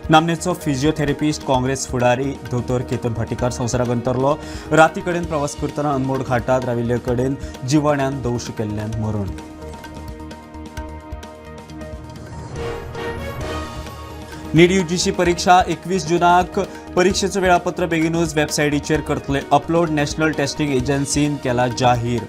नामनेचो फिजिओथेरपिस्ट काँग्रेस फुडारी दोतोर केतन भाटीकार संवसाराक अंतरलो. राती कडेन प्रवास करतना अनमोड घाटात राविल्ले कडेन जिवाण्यान दंश केल्ल्यान मरण. नीट यूजीसी परीक्षा 21 जूनाक. परीक्षेचं वेळापत्र बेगीनूच वेबसायटीचेर करतले अपलोड. नॅशनल टेस्टिंग एजन्सीन केला जाहीर.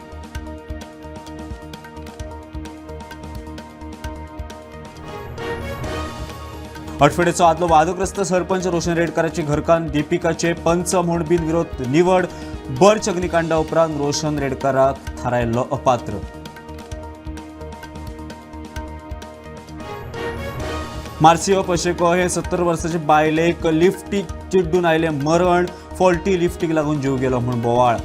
अटफेडेचो आदलो वादग्रस्त सरपंच रोशन रेडकराची घरकान्न दीपिकाचे पंच म्हूण बिनविरोध निवड. बर्च अग्निकांडा उपरांत रोशन रेडकराक थारायल्लो अपात्र. मार्सियो पशेको हे 70 वर्साचे बायलेक लिफ्टीक चिड्डून आयले मरण. फॉल्टी लिफ्टीक लागून जीव गेलो म्हूण बोवाळ.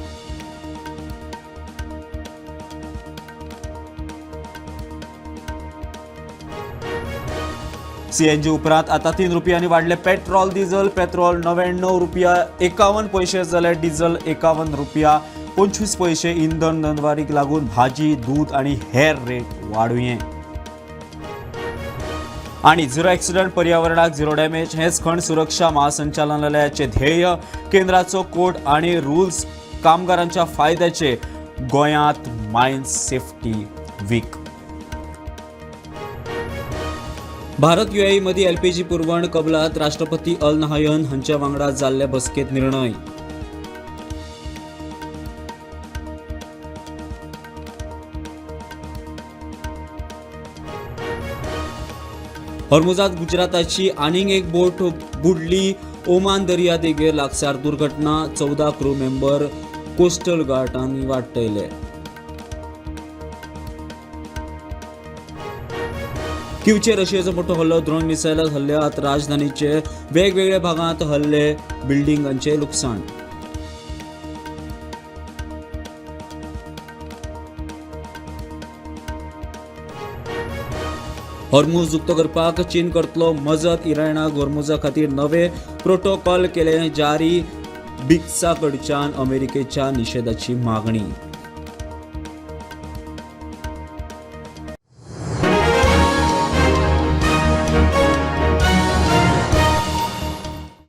सीएनजी उपरांत आता 3 रुपयांनी वाडले पेट्रोल डिझल. पेट्रोल 99 रुपया 51 पैसे जाल्यार डिझल 51 रुपया 25 पैसे. इंधन दरवाडीक लागून भाजी, दूद आणि हेर रेट वाडुये. आणि झिरो ॲक्सिडंट, पर्यावरणाक झिरो डॅमेज हेच खण सुरक्षा महासंचालनालयाचे ध्येय. केंद्राचो कोड आणि रुल्स कामगारांच्या फायद्याचे. गोंयांत मायन सेफ्टी वीक. भारत युएई मदीं एलपीजी पुरवण कबलात. राष्ट्रपती अल नहायन हांच्या वांगडा जाल्ले बसकेंत निर्णय. हॉर्मुजात गुजराताची आनीक एक बोट बुडली. ओमान दर्या देगेर लागसार दुर्घटना. 14 क्रू मेंबर कोस्टल गार्डांनी वाटयले. कीवचेर रशियेचो मोठो हल्लो. ड्रोन मिसायल हल्ल्यात राजधानीचे वेगवेगळ्या भागांत हल्ले. बिल्डिंगांचे लुकसाण. हॉर्मुज उक्तो करपाक चीन करतलो मजत. इराणाक हॉर्मुजा खातीर नवे प्रोटोकॉल केले जारी. बिक्सा कडच्यान अमेरिकेच्या निशेधाची मागणी.